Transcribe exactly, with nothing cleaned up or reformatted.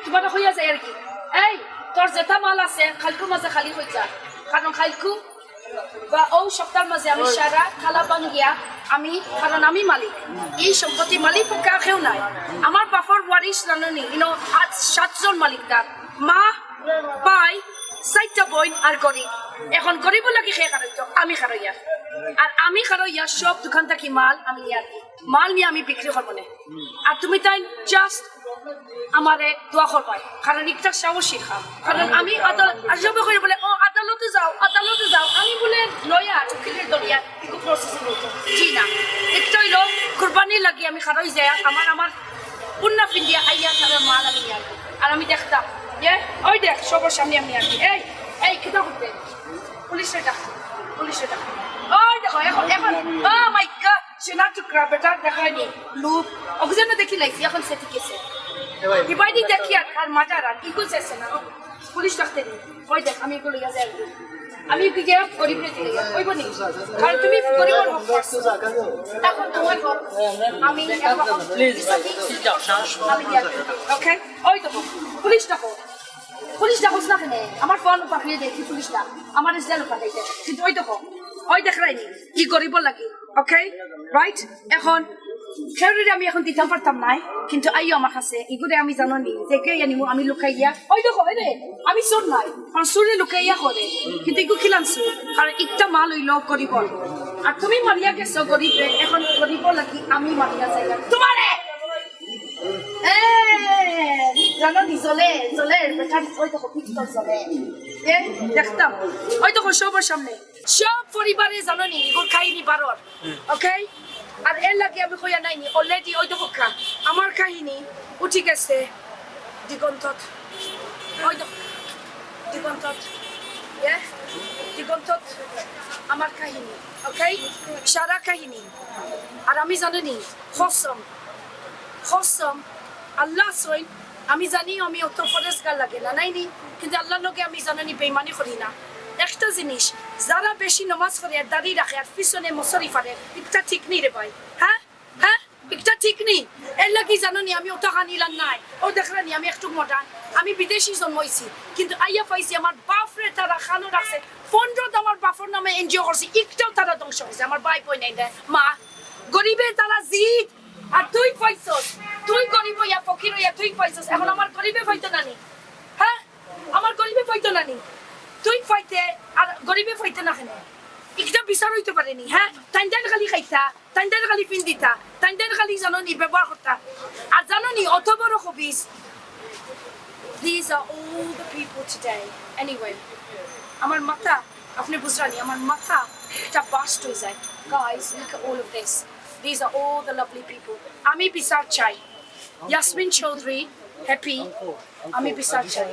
তোমারে কইয়া যাই আর কি, এই, তোর যেটা মাল আছে কাইলকুর মাঝে খালি কই যা, কারণ কাইলকু বা অউ সপ্তাহর মাঝে আমি সারা তালা ভাঙ্গিয়া আমি, কারণ আমি মালিক, এই সম্পত্তি মালিক পক্ষে আর কেউ নাই। আমার বাপর ওয়ারিশ জানো নি, ইনো আট সাতজন মালিক তার, মা, ভাই, চাইরটা বইন আর গরিব। এখন গরিবর লাগি কে খারইতো? আমি খারইয়া। আর আমি খারইয়া সব দোকান থাকি মাল আমি নিয়া আর কি, মাল নিয়া আমি বিক্রি করবো নে। আর তুমি তাইন just আমারে দোয়া করবায়, কারণ একটা সাহসী কাম। কারণ আমি আদাল-, আর সবে কইরা বলে, "ও, আদালতে যাও, আদালতে যাও।" আমি বলে লয়ার, উকিলের দরিয়া, একটু processing হইতো। জি না, একটা অইলো কুরবানির লাগি আমি খারই যাই, আমার, আমার পুন্না ফিন্দিয়া আইয়া তারা মাল আমি নিয়া আর কি। আর আমি দেখতাম, এ, ওই দেখ, সবার সামনে আমি আর কি। এই, এই, কিতা করতে? পুলিশরে ডাক, পুলিশরে ডাক। ওই দেখো, এখন, এখন, oh my God, সোনা টুকরা, বেটা দেখায়নি, লুক, অক্সিজেন দেখি লাইছি, এখন সে ঠিক আছে। এ ভাই। এবার দেখি আর, আর মাজার আর কি করছে না, পুলিশ ডাকতে নেই। ওই দেখ, আমি এগুলো লইয়া যাই। আমি কি গিয়া গরিব রে দিলে, ওই বনি, কারণ তুমি গরিবর হক পাইছো। এখন তোমার হক, আমি এখন please, please যাও, সাহস করো। আমি দিয়া দিই। ওকে? ওই তো, পুলিশ ডাকো। পুলিশ ডাকোস না কেনে? আমার ফোন পাঠিয়ে দে, কি পুলিশ ডাক? আমার জেল পাঠাইতে। কিন্তু ওই দেখো, ওই দেখ রাইনি, কি গরিব লাগে। ওকে? রাইট? এখন কেউরে আমি এখন দিতাম পারতাম নাই, কিন্তু আইও আমার কাছে। ইগুরে আমি জানো নি, যে কে জানি মু-, আমি লুকাইয়া। ওই দেখো, এই রে, আমি চোর নাই, কারণ চোরে লুকাইয়া করে। কিন্তু ইগু কিলান চোর, কারণ একটা মাল অইলো গরিব। আর তুমি মারিয়া গেছো গরিবরে, এখন গরিব লাগি আমি মারিয়া যাই। তোমারে! এ, জানো নি, জ্বলে, জ্বলে, বেটার ওই দেখো, পিস্তল জ্বলে। এ, দেখতাম। ওই দেখো, সবার সামনে। সব পরিবারে জানো নি, ইগুর কাহিনী বারর। ওকে? আর এর লাগি আমি কইয়া নাইনি, already ওই দেখো খা। আমার কাহিনী উঠি গেছে দিগন্তত। ওই দেখো, দিগন্তত। এ, দিগন্তত আমার কাহিনী। ওকে? সারা কাহিনী। আর আমি জানো নি, কসম, কসম, আল্লাহ সইন, আমি জানি আমি অত ফরেজগার লাগে না, নাইনি? কিন্তু আল্লাহর লগে আমি জানো নি বেইমানি করি না। একটা জিনিস, যারা বেশি নমাজ করে আর দাড়ি রাখে আর পিছনে মশারি ফাড়ে, একটা ঠিক নি রে ভাই, হ্যাঁ? হ্যাঁ? একটা ঠিক নি? এর লাগি জানো নি আমি অত খানিলাম নাই। ও দেখরা নি আমি একটু মডার্ন, আমি বিদেশি জন্ম হইছি, কিন্তু আইয়া পাইছি আমার বাপরে তারা খানো রাখছে, পনেরো আমার বাপর নামে এনজিও করছে, একটাও তারা ধ্বংস করছে, আমার ভাই বই নাই দেয়, মা, গরিবে তারা জিত, আর তুই পাইছস, তুই গরিব হইয়া, ফকির হইয়া তুই পাইছস, এখন আমার গরিবে পাইতো না নি? হ্যাঁ, আমার গরিবে পাইতো না নি? তুই পাইতে আর গরিবে পাইতে না কেনে? একটা বিচার হইতে পারেনি, হ্যাঁ? তাইন তাইন খালি খাইতা, তাইন তাইন খালি পিন দিতা, তাইন তাইন খালি জানো নি ব্যবহার করতা। আর জানো নি অত বড় খবিস, these are all the people today. Anyway, আমার মাথা, আপনি বুঝরা নি, আমার মাথা একটা বাস্ট হয়ে যায়। Guys, look at all of this. These are all the lovely people. আমি বিচার চাই। ইয়াসমিন চৌধুরী, হ্যাপি, আমি বিচার চাই।